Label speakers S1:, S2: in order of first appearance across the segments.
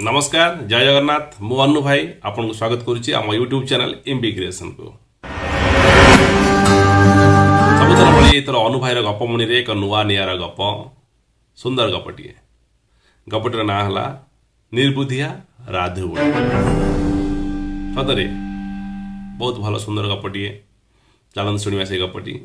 S1: ନମସ୍କାର, ଜୟ ଜଗନ୍ନାଥ। ମୁଁ ଅନୁ ଭାଇ ଆପଣଙ୍କୁ ସ୍ୱାଗତ କରୁଛି ଆମ ୟୁଟ୍ୟୁବ୍ ଚ୍ୟାନେଲ୍ ଏମ୍ବି କ୍ରିଏସନକୁ। ସବୁଥର ଭଳି ଏଥର ଅନୁ ଭାଇର ଗପମୁଣିରେ ଏକ ନୂଆ ନିଆରା ଗପ, ସୁନ୍ଦର ଗପଟିଏ। ଗପଟିର ନାଁ ହେଲା ନିର୍ବୁଦ୍ଧିଆ ରାଧୁ ବୁଢ଼ା। ସତରେ ବହୁତ ଭଲ ସୁନ୍ଦର ଗପଟିଏ। ଚାଲନ୍ତୁ ଶୁଣିବା ସେଇ ଗପଟି,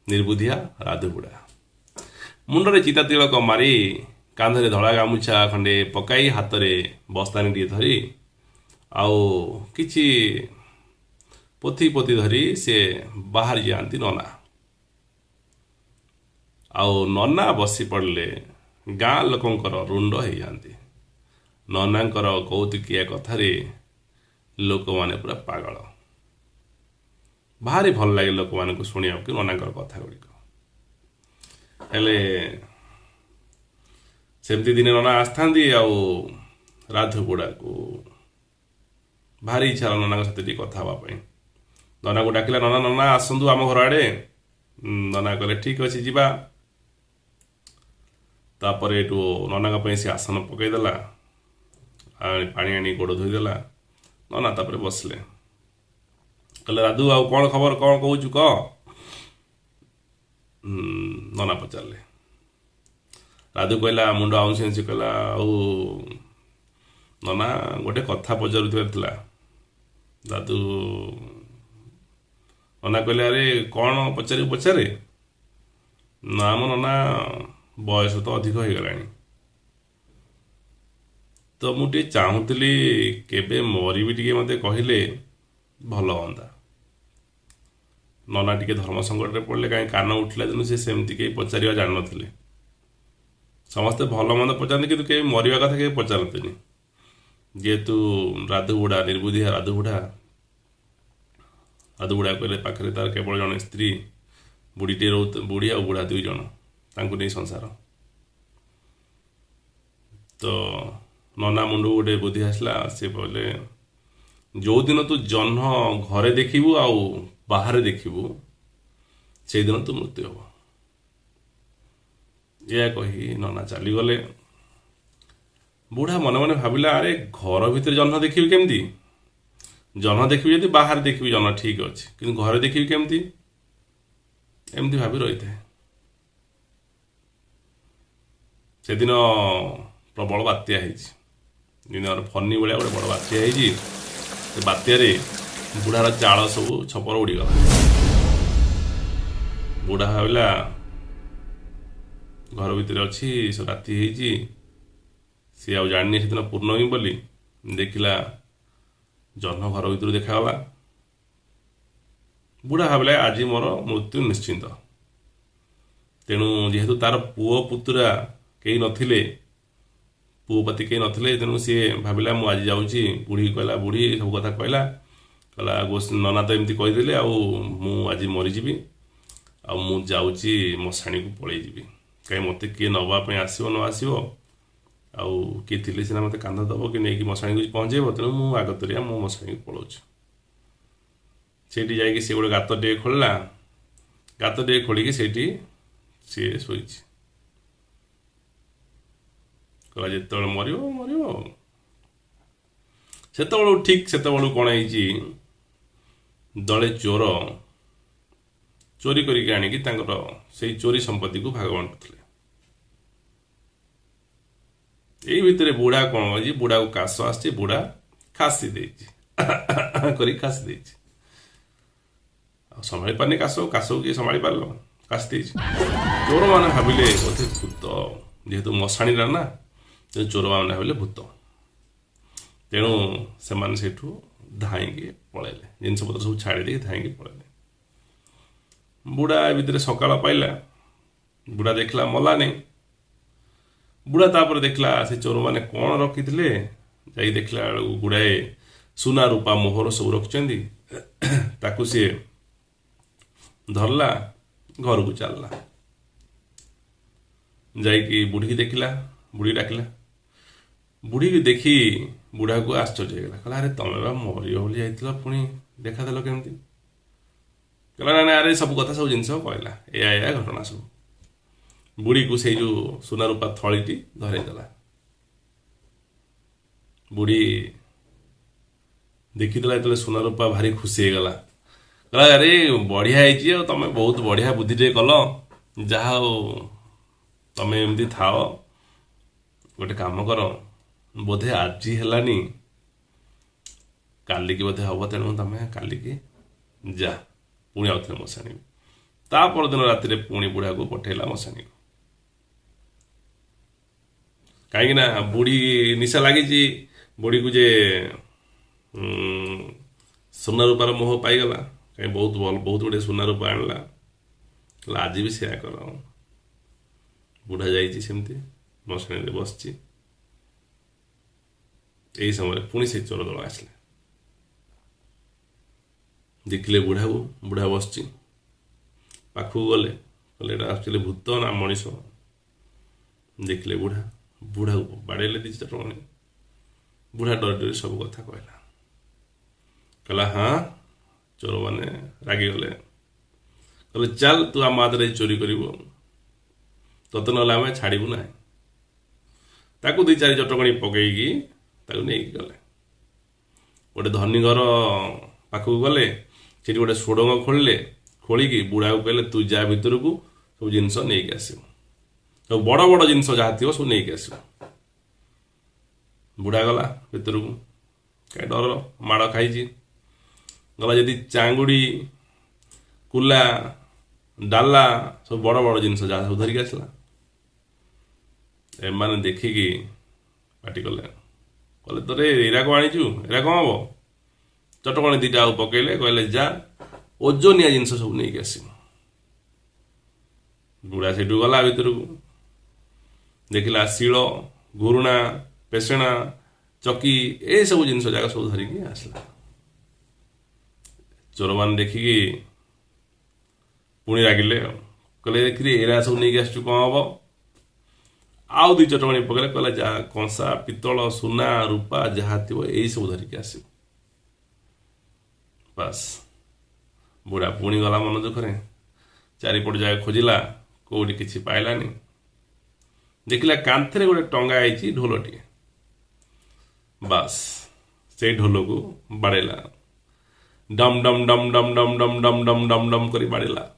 S1: ନିର୍ବୁଦ୍ଧିଆ ରାଧୁ ବୁଢ଼ା। ମୁଣ୍ଡରେ ଚିତା ତିଳକ ମାରି, କାନ୍ଧରେ ଧଳା ଗାମୁଛା ଖଣ୍ଡେ ପକାଇ, ହାତରେ ବସ୍ତାନିଟିଏ ଧରି ଆଉ କିଛି ପୋଥି ପୋଥି ଧରି ସେ ବାହାରି ଯାଆନ୍ତି ନନା। ଆଉ ନନା ବସି ପଡ଼ିଲେ ଗାଁ ଲୋକଙ୍କର ରୁଣ୍ଡ ହେଇଯାଆନ୍ତି। ନନାଙ୍କର କୌତୁକିଆ କଥାରେ ଲୋକମାନେ ପୁରା ପାଗଳ। ଭାରି ଭଲ ଲାଗେ ଲୋକମାନଙ୍କୁ ଶୁଣିବାକୁ ନନାଙ୍କର କଥା ଗୁଡ଼ିକ। ହେଲେ ସେମିତି ଦିନେ ନନା ଆସିଥାନ୍ତି ଆଉ ରାଧୁ ବୁଢ଼ାକୁ ଭାରି ଇଚ୍ଛା ହେଲା ନନାଙ୍କ ସହିତ ଟିକେ କଥା ହେବା ପାଇଁ। ନନାକୁ ଡାକିଲା, "ନନା, ନନା, ଆସନ୍ତୁ ଆମ ଘର ଆଡ଼େ।" ନନା କହିଲେ, "ଠିକ୍ ଅଛି, ଯିବା।" ତାପରେ ଏଠୁ ନନାଙ୍କ ପାଇଁ ସେ ଆସନ ପକାଇଦେଲା, ପାଣି ଆଣି ଗୋଡ଼ ଧୋଇଦେଲା। ନନା ତାପରେ ବସିଲେ। କହିଲେ, "ରାଧୁ, ଆଉ କ'ଣ ଖବର? କ'ଣ କହୁଛୁ କହ?" ନନା ପଚାରିଲେ। ରାଧୁ କହିଲା, ମୁଣ୍ଡ ଆଉଁସି ଆଉଁସି କହିଲା, "ଆଉ ନନା, ଗୋଟେ କଥା ପଚାରୁଥିବାର ଥିଲା।" ରାଧୁ ନନା କହିଲେ, "ଆରେ, କ'ଣ ପଚାରିବୁ, ପଚାରେ।" "ନା ମୋ ନନା, ବୟସ ତ ଅଧିକ ହେଇଗଲାଣି, ତ ମୁଁ ଟିକେ ଚାହୁଁଥିଲି କେବେ ମରିବି ଟିକେ ମୋତେ କହିଲେ ଭଲ ହୁଅନ୍ତା।" ନନା ଟିକେ ଧର୍ମ ସଙ୍କଟରେ ପଡ଼ିଲେ। କାହିଁ କାନ ଉଠିଲା ଦିନୁ ସେ ସେମିତି କେହି ପଚାରିବା ଜାଣିନଥିଲେ। ସମସ୍ତେ ଭଲ ମନ୍ଦ ପଚାରନ୍ତି, କିନ୍ତୁ କେହି ମରିବା କଥା କେହି ପଚାରନ୍ତିନି। ଯେହେତୁ ରାଧୁ ବୁଢ଼ା ନିର୍ବୁଦ୍ଧିଆ ରାଧୁ ବୁଢ଼ା, ରାଧୁ ବୁଢ଼ା କହିଲେ ପାଖରେ ତାର କେବଳ ଜଣେ ସ୍ତ୍ରୀ ବୁଢ଼ୀଟିଏ ରହୁ, ବୁଢ଼ୀ ଆଉ ବୁଢ଼ା ଦୁଇ ଜଣ, ତାଙ୍କୁ ନେଇ ସଂସାର। ତ ନନା ମୁଣ୍ଡକୁ ଗୋଟେ ବୁଦ୍ଧି ଆସିଲା। ସେ କହିଲେ, "ଯୋଉଦିନ ତୁ ଜହ୍ନ ଘରେ ଦେଖିବୁ ଆଉ ବାହାରେ ଦେଖିବୁ, ସେଇଦିନ ତୁ ମୃତ୍ୟୁ ହବ।" ଏହା କହି ନନା ଚାଲିଗଲେ। ବୁଢ଼ା ମନେ ମନେ ଭାବିଲା, ଆରେ, ଘର ଭିତରେ ଜହ୍ନ ଦେଖିବି କେମିତି? ଜହ୍ନ ଦେଖିବି ଯଦି ବାହାରେ ଦେଖିବି ଜହ୍ନ, ଠିକ ଅଛି, କିନ୍ତୁ ଘରେ ଦେଖିବି କେମିତି? ଏମିତି ଭାବି ରହିଥାଏ। ସେଦିନ ପ୍ରବଳ ବାତ୍ୟା ହେଇଛି। ଯେମିତି ଆମର ଫନି ଭଳିଆ ଗୋଟେ ବଡ଼ ବାତ୍ୟା ହେଇଛି। ସେ ବାତ୍ୟାରେ ବୁଢ଼ାର ଚାଳ ସବୁ ଛପର ଉଡ଼ିଗଲା। ବୁଢ଼ା ଭାବିଲା, ଘର ଭିତରେ ଅଛି, ସେ ରାତି ହେଇଛି, ସିଏ ଆଉ ଜାଣିନି ସେଦିନ ପୂର୍ଣ୍ଣମୀ ବୋଲି। ଦେଖିଲା ଜହ୍ନ ଘର ଭିତରୁ ଦେଖାଗଲା। ବୁଢ଼ା ଭାବିଲା, ଆଜି ମୋର ମୃତ୍ୟୁ ନିଶ୍ଚିନ୍ତ। ତେଣୁ ଯେହେତୁ ତାର ପୁଅ ପୁତୁରା କେହି ନଥିଲେ, ପୁଅ ପାତି କେହି ନଥିଲେ, ତେଣୁ ସିଏ ଭାବିଲା, ମୁଁ ଆଜି ଯାଉଛି। ବୁଢ଼ୀ କହିଲା, ବୁଢ଼ୀ ସବୁ କଥା କହିଲା। କହିଲା, ନନା ତ ଏମିତି କହିଦେଲେ ଆଉ ମୁଁ ଆଜି ମରିଯିବି ଆଉ ମୁଁ ଯାଉଛି, ମଶାଣିକୁ ପଳେଇ ଯିବି। କାହିଁ ମୋତେ କିଏ ନେବା ପାଇଁ ଆସିବ ନ ଆସିବ, ଆଉ କିଏ ଥିଲେ ସିନା ମୋତେ କାନ୍ଧ ଦେବ କି ନେଇକି ମଶାଣିକୁ ପହଞ୍ଚେଇବ। ତେଣୁ ମୁଁ ଆଗତରିଆ ମୁଁ ମଶାଣିକୁ ପଳଉଛି। ସେଇଠି ଯାଇକି ସେ ଗୋଟେ ଗାତ ଟିକେ ଖୋଳିଲା। ଗାତ ଟିକେ ଖୋଳିକି ସେଇଠି ସିଏ ଶୋଇଛି। କହିଲା, ଯେତେବେଳେ ମରିବ ମରିବ। ସେତେବେଳକୁ, ଠିକ ସେତେବେଳକୁ କ'ଣ ହେଇଛି, ଦଳେ ଚୋର ଚୋରି କରିକି ଆଣିକି ତାଙ୍କର ସେଇ ଚୋରି ସମ୍ପତ୍ତିକୁ ଭାଗ ବାଣ୍ଟୁଥିଲେ। ଏଇ ଭିତରେ ବୁଢ଼ା କ'ଣ ହେଇଛି, ବୁଢ଼ାକୁ କାଶ ଆସିଛି। ବୁଢ଼ା ଖାସି ଦେଇଛି, କରି ଖାସି ଦେଇଛି। ଆଉ ସମ୍ଭାଳି ପାରୁନି କାଶ। କାଶକୁ କିଏ ସମ୍ଭାଳି ପାରିଲ? କାଶି ଦେଇଛି। ଚୋରମାନେ ଭାବିଲେ ବୋଧେ ଭୂତ। ଯେହେତୁ ମଶାଣିଟା ନା, ତେଣୁ ଚୋରମାନେ ଭାବିଲେ ଭୂତ। ତେଣୁ ସେମାନେ ସେଇଠୁ ଧାଇଁକି ପଳେଇଲେ। ଜିନିଷପତ୍ର ସବୁ ଛାଡ଼ି ଦେଇକି ଧାଇଁକି ପଳେଇଲେ। ବୁଢ଼ା ଏ ଭିତରେ ସକାଳ ପାଇଲା। ବୁଢ଼ା ଦେଖିଲା ମଲାନି। ବୁଢ଼ା ତାପରେ ଦେଖିଲା ସେ ଚୋରମାନେ କ'ଣ ରଖିଥିଲେ। ଯାଇ ଦେଖିଲା ବେଳକୁ ଗୁଡ଼ାଏ ସୁନା ରୂପା ମୋହର ସବୁ ରଖିଛନ୍ତି। ତାକୁ ସିଏ ଧରିଲା, ଘରକୁ ଚାଲିଲା। ଯାଇକି ବୁଢ଼ୀକି ଦେଖିଲା। ବୁଢ଼ୀ ଡାକିଲା। ବୁଢ଼ୀକି ଦେଖି ବୁଢ଼ାକୁ ଆଶ୍ଚର୍ଯ୍ୟ ହେଇଗଲା। କହିଲା, "ଆରେ, ତମେ ବା ମରିବ ବୋଲି ଯାଇଥିଲ, ପୁଣି ଦେଖାଦେଲ କେମିତି?" କହିଲା, "ନା ନା, ଆରେ, ସବୁ କଥା ସବୁ ଜିନିଷ କହିଲା, ଏଇଆ ଏଇଆ ଘଟଣା ସବୁ।" ବୁଢ଼ୀକୁ ସେଇ ଯୋଉ ସୁନା ରୂପା ଥଳିଟି ଧରେଇଦେଲା। ବୁଢ଼ୀ ଦେଖିଦେଲା ଯେତେବେଳେ ସୁନା ରୂପା, ଭାରି ଖୁସି ହେଇଗଲା। କହିଲା, "ଆରେ ବଢ଼ିଆ ହେଇଛି, ଆଉ ତମେ ବହୁତ ବଢ଼ିଆ ବୁଦ୍ଧି ଟିକେ କଲ। ଯାହା ହଉ, ତମେ ଏମିତି ଥାଅ। ଗୋଟେ କାମ କର, ବୋଧେ ଆଜି ହେଲାନି, କାଲିକି ବୋଧେ ହବ। ତେଣୁ ତମେ କାଲିକି ଯା, ପୁଣି ଆଉଥରେ ମଶାଣିକୁ।" ତା ପରଦିନ ରାତିରେ ପୁଣି ବୁଢ଼ାକୁ ପଠେଇଲା ମଶାଣିକୁ। କାହିଁକି ନା ବୁଢ଼ୀ ନିଶା ଲାଗିଛି ବୁଢ଼ୀକୁ ଯେ ସୁନା ରୂପାର ମୋହ ପାଇଗଲା। କାହିଁ ବହୁତ ଭଲ, ବହୁତ ଗୁଡ଼ିଏ ସୁନା ରୂପା ଆଣିଲା। କହିଲା, "ଆଜି ବି ସେୟା କର।" ବୁଢ଼ା ଯାଇଛି, ସେମିତି ମଶାଣିରେ ବସିଛି। ଏଇ ସମୟରେ ପୁଣି ସେଇ ଚୋର ଦଳ ଆସିଲେ। ଦେଖିଲେ ବୁଢ଼ାକୁ, ବୁଢ଼ା ବସିଛି। ପାଖକୁ ଗଲେ, କହିଲେ, "ଏଇଟା ଆକ୍ଚୁଆଲି ଭୂତ ନା ମଣିଷ?" ଦେଖିଲେ ବୁଢ଼ା, ବୁଢ଼ାକୁ ବାଡ଼େଇଲେ ଦି ଚଟକଣି। ବୁଢ଼ା ଡରି ଡରି ସବୁ କଥା କହିଲା। କହିଲା, "ହଁ।" ଚୋରମାନେ ରାଗିଗଲେ। କହିଲେ, "ଚାଲ, ତୁ ଆମ ହାତରେ ଚୋରି କରିବୁ, ତତେ ନହେଲେ ଆମେ ଛାଡ଼ିବୁ ନାହିଁ।" ତାକୁ ଦୁଇ ଚାରି ଚଟକଣି ପକେଇକି ତାକୁ ନେଇକି ଗଲେ। ଗୋଟେ ଧନୀ ଘର ପାଖକୁ ଗଲେ। ସେଠି ଗୋଟେ ସୁଡ଼ଙ୍ଗ ଖୋଳିଲେ। ଖୋଳିକି ବୁଢ଼ାକୁ କହିଲେ, "ତୁ ଯା ଭିତରକୁ, ସବୁ ଜିନିଷ ନେଇକି ଆସିବୁ। ସବୁ ବଡ଼ ବଡ଼ ଜିନିଷ ଯାହା ଥିବ, ସବୁ ନେଇକି ଆସିବୁ।" ବୁଢ଼ା ଗଲା ଭିତରକୁ। କାହିଁ ଡର, ମାଡ଼ ଖାଇଛି। ଗଲା, ଯଦି ଚାଙ୍ଗୁଡ଼ି, କୁଲା, ଡାଲା, ସବୁ ବଡ଼ ବଡ଼ ଜିନିଷ ଯାହା ସବୁ ଧରିକି ଆସିଲା। ଏମାନେ ଦେଖିକି ପାଟି କଲେ। କହିଲେ, "ତୋରେ ଏଇରା କଣ ଆଣିଛୁ? ଏଇରା କଣ ହବ?" ଚଟକଣି ଦିଟା ଆଉ ପକେଇଲେ। କହିଲେ, "ଯା, ଓଜନିଆ ଜିନିଷ ସବୁ ନେଇକି ଆସିବୁ।" ବୁଢ଼ା ସେଇଠୁ ଗଲା ଭିତରକୁ। ଦେଖିଲା ଶିଳ, ଘୁରୁଣା, ପେସଣା, ଚକି, ଏସବୁ ଜିନିଷ ଯାକ ସବୁ ଧରିକି ଆସିଲା। ଚୋରମାନେ ଦେଖିକି ପୁଣି ରାଗିଲେ ଆଉ। କହିଲେ, "ଦେଖିରି, ଏରା ସବୁ ନେଇକି ଆସିଛୁ, କଣ ହବ?" ଆଉ ଦୁଇ ଚଟକଣି ପକେଇଲେ। କହିଲେ, "ଯା, କଂସା, ପିତ୍ତଳ, ସୁନା, ରୂପା ଯାହା ଥିବ, ଏଇ ସବୁ ଧରିକି ଆସିବୁ।" ବାସ୍, ବୁଢ଼ା ପୁଣି ଗଲା ମନ ଦୁଃଖରେ। ଚାରିପଟ ଯାକ ଖୋଜିଲା, କୋଉଠି କିଛି ପାଇଲାନି। ଦେଖିଲା କାନ୍ଥରେ ଗୋଟେ ଟଙ୍ଗା ହେଇଛି ଢୋଲଟିଏ। ବାସ୍, ସେଇ ଢୋଲକୁ ବାଡ଼େଇଲା। ଡମ୍ ଡମ୍ ଡମ୍ ଡମ୍ ଡମ୍ ଡମ୍ ଡମ୍ ଡମ୍ ଡମ୍ ଡମ୍ କରି ବାଡ଼େଇଲା।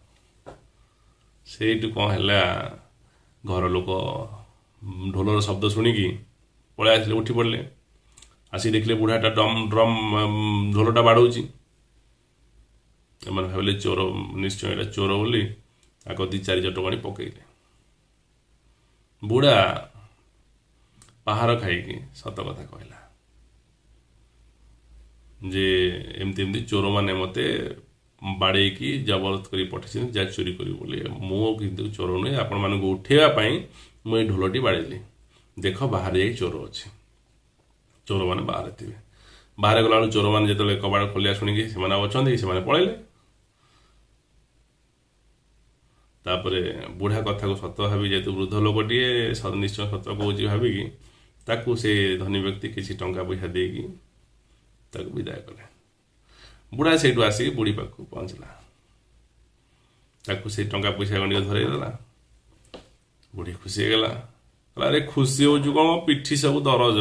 S1: ସେଇଠୁ କ'ଣ ହେଲା, ଘର ଲୋକ ଢୋଲର ଶବ୍ଦ ଶୁଣିକି ପଳେଇ ଆସିଲେ, ଉଠି ପଡ଼ିଲେ। ଆସିକି ଦେଖିଲେ ବୁଢ଼ାଟା ଡମ୍ ଡ୍ରମ୍ ଢୋଲଟା ବାଡ଼ଉଛି। ଏମାନେ ଭାବିଲେ ଚୋର, ନିଶ୍ଚୟ ଏଇଟା ଚୋର ବୋଲି ଆଗ ଦି ଚାରି ଚଟକଣି ପକେଇଲେ। ବୁଢ଼ା ପାହାର ଖାଇକି ସତ କଥା କହିଲା ଯେ ଏମିତି ଏମିତି ଚୋରମାନେ ମୋତେ ବାଡ଼େଇକି ଜବରଦସ୍ତ କରି ପଠେଇଛନ୍ତି, ଯାହା ଚୋରି କରିବୁ ବୋଲି। ମୁଁ କିନ୍ତୁ ଚୋର ନୁହେଁ। ଆପଣମାନଙ୍କୁ ଉଠେଇବା ପାଇଁ ମୁଁ ଏଇ ଢୋଲଟି ବାଡ଼େଇଲି। ଦେଖ, ବାହାରେ ଯାଇ ଚୋର ଅଛି, ଚୋରମାନେ ବାହାରେ ଥିବେ। ବାହାରେ ଗଲାବେଳକୁ ଚୋରମାନେ ଯେତେବେଳେ କବାଟ ଖୋଲିବା ଶୁଣିକି ସେମାନେ ଆଉ ଅଛନ୍ତି? ସେମାନେ ପଳେଇଲେ। ତାପରେ ବୁଢ଼ା କଥାକୁ ସତ ଭାବି, ଯେହେତୁ ବୃଦ୍ଧ ଲୋକଟିଏ, ନିଶ୍ଚୟ ସତ କହୁଛି ଭାବିକି ତାକୁ ସେ ଧନୀ ବ୍ୟକ୍ତି କିଛି ଟଙ୍କା ପଇସା ଦେଇକି ତାକୁ ବିଦାୟ କଲେ। ବୁଢ଼ା ସେଇଠୁ ଆସିକି ବୁଢ଼ୀ ପାଖକୁ ପହଞ୍ଚିଲା। ତାକୁ ସେଇ ଟଙ୍କା ପଇସା ଗଣ୍ଡିକ ଧରେଇ ଦେଲା। ବୁଢ଼ୀ ଖୁସି ହେଇଗଲା। କହିଲା, "ଆରେ, ଖୁସି ହଉଛୁ କଣ? ପିଠି ସବୁ ଦରଜ,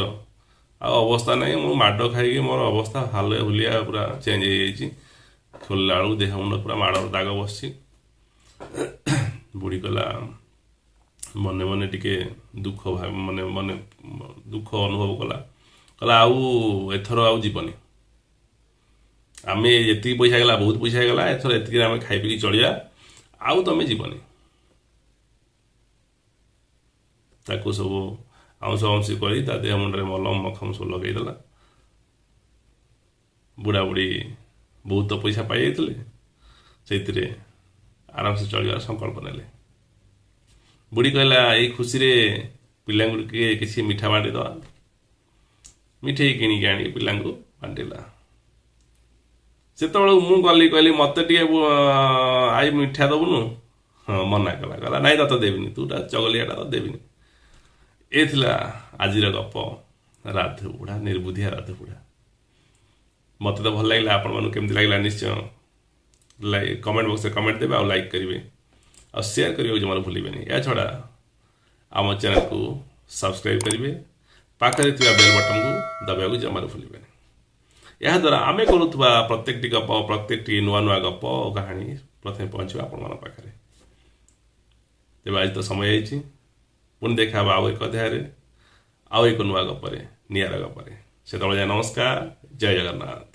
S1: ଆଉ ଅବସ୍ଥା ନାହିଁ। ମୁଁ ମାଡ଼ ଖାଇକି ମୋର ଅବସ୍ଥା ହାଲ ହୁଲିଆ ପୁରା ଚେଞ୍ଜ ହେଇଯାଇଛି। ଖୋଲିଲା ବେଳକୁ ଦେହ ମୁଣ୍ଡ ପୁରା ମାଡ଼ର ଦାଗ ବସିଛି।" ବୁଢ଼ୀ କହିଲା, ମନେ ମନେ ଟିକେ ଦୁଃଖ, ମନେ ମନେ ଦୁଃଖ ଅନୁଭବ କଲା। କହିଲା, "ଆଉ ଏଥର ଆଉ ଯିବନି। ଆମେ ଯେତିକି ପଇସା ହେଇଗଲା, ବହୁତ ପଇସା ହେଇଗଲା। ଏଥର ଏତିକିରେ ଆମେ ଖାଇ ପିଇକି ଚଳିବା। ଆଉ ତମେ ଯିବନି।" ତାକୁ ସବୁ ଆଉଁସ ଆଉଁସି କରି ତା ଦେହ ମୁଣ୍ଡରେ ମଲମ ମଖମ ସବୁ ଲଗେଇଦେଲା। ବୁଢ଼ା ବୁଢ଼ୀ ବହୁତ ପଇସା ପାଇଯାଇଥିଲେ। ସେଇଥିରେ ଆରାମସେ ଚଳିବାର ସଂକଳ୍ପ ନେଲେ। ବୁଢ଼ୀ କହିଲା, "ଏଇ ଖୁସିରେ ପିଲାଙ୍କୁ ଟିକେ କିଛି ମିଠା ବାଣ୍ଟି ଦେବା।" ମିଠେଇ କିଣିକି ଆଣିକି ପିଲାଙ୍କୁ ବାଣ୍ଟିଲା। ସେତେବେଳକୁ ମୁଁ ଗଲି, କହିଲି, "ମତେ ଟିକେ I ମିଠା ଦବୁନୁ?" ହଁ, ମନା କଲା। କହିଲା, "ନାଇଁ, ତତେ ଦେବିନି। ତୁ ଟା ଚଗଲିଆଟା, ତ ଦେବିନି।" ଏ ଥିଲା ଆଜିର ଗପ, ରାଧୁ ବୁଢ଼ା, ନିର୍ବୁଧିଆ ରାଧୁ ବୁଢ଼ା। ମୋତେ ତ ଭଲ ଲାଗିଲା। ଆପଣମାନଙ୍କୁ କେମିତି ଲାଗିଲା, ନିଶ୍ଚୟ ଲାଇକ୍ କମେଣ୍ଟ ବକ୍ସରେ କମେଣ୍ଟ ଦେବେ ଆଉ ଲାଇକ୍ କରିବେ ଆଉ ସେୟାର କରିବାକୁ ଜମାରୁ ଭୁଲିବେନି। ଏହା ଛଡ଼ା ଆମ ଚ୍ୟାନେଲକୁ ସବସ୍କ୍ରାଇବ୍ କରିବେ। ପାଖରେ ପାଖରେ ଥିବା ବେଲ୍ ବଟନକୁ ଦବାଇବାକୁ ଜମାରୁ ଭୁଲିବେନି। ଏହାଦ୍ୱାରା ଆମେ କରୁଥିବା ପ୍ରତ୍ୟେକଟି ଗପ, ପ୍ରତ୍ୟେକଟି ନୂଆ ନୂଆ ଗପ ଓ କାହାଣୀ ପ୍ରଥମେ ପହଞ୍ଚିବ ଆପଣମାନଙ୍କ ପାଖରେ। ତେବେ ଆଜି ତ ସମୟ ହେଇଛି। ପୁଣି ଦେଖା ହେବ ଆଉ ଏକ ଅଧ୍ୟାୟରେ, ଆଉ ଏକ ନୂଆ ଗପରେ, ନିଆରା ଗପରେ। ସେତେବେଳେ ଯାଏ ନମସ୍କାର, ଜୟ ଜଗନ୍ନାଥ।